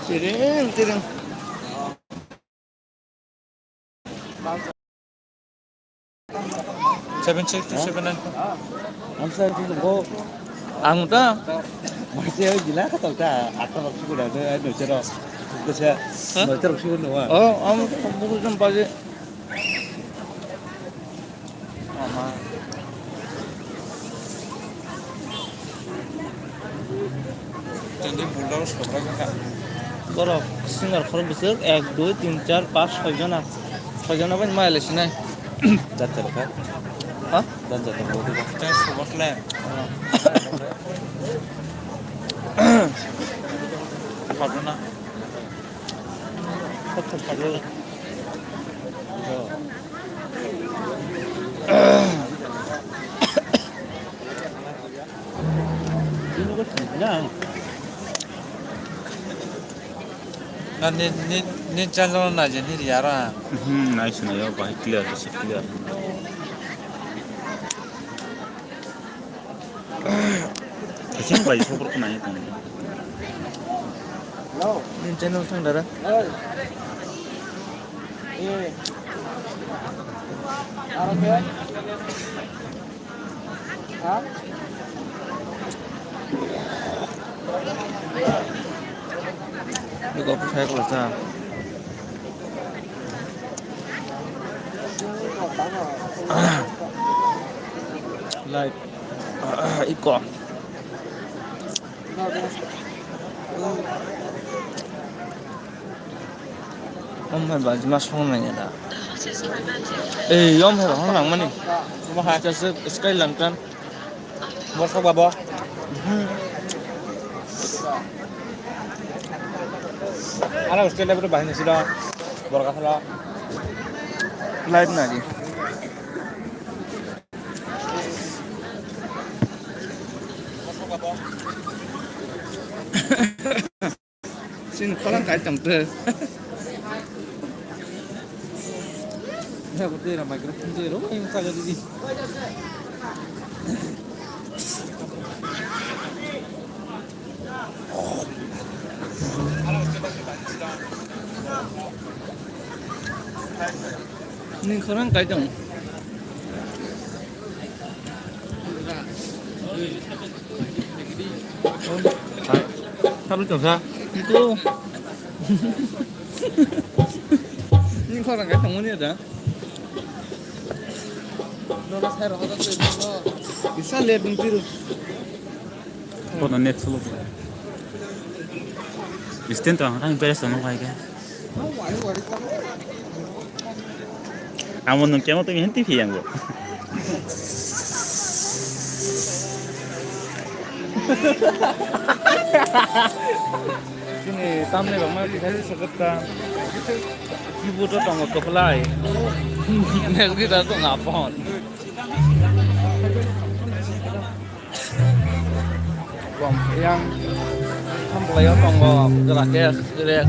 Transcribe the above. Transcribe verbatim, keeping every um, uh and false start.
Tiring, tiring. Seven six two seven nine four. Ang sa ito ko. Ang ta. Masih gila ka tau ta. Atau waktu ko dah ada noiter. Kasi noiter waktu ko nawa. Oh, ang buku jam pagi. Tini bulldog sobra ka. Borok singer khorok bwswk ek, dui, tin, char, panch, soi jona. Soi jona bai mai le sinai. Jat jat ka? Ha? Jat jat ka. Tei sobos le. Khorok na. Na ni, ni, ni channel na je ni riara. Hmm, nice na yo, bahai clear, bisi clear. Kaisa bai sopor khna ye tong. Hello. Din channel thang dara. Hey. Eh. Aro ke? Ha? Iko phai ko sa. Live. Iko. Om hai ba jima song nai da. Ei, om hai ba hong nang mani. Mo hai. Sky lantern. Mo sok ba bo. Ara hostel level bahini sila. Borga sala. Live na di. Sini khorang kai tong te. Ya, aku tira microphone tira, oh, yang saga didi. Ning khorang kai tong. Saru chongsa. Iko. Ning khorang kai tong ni da. Isa le dum tiru. Kono net slow. Isten to ang beres to no kai ke. Amo nung kemo to mihin tipi yang go. Sini tamni rok ma kisa sakta. Kibu to tongo koplai. Next kita to ngapon. Bom yang samplai tongo Rakesh Rex.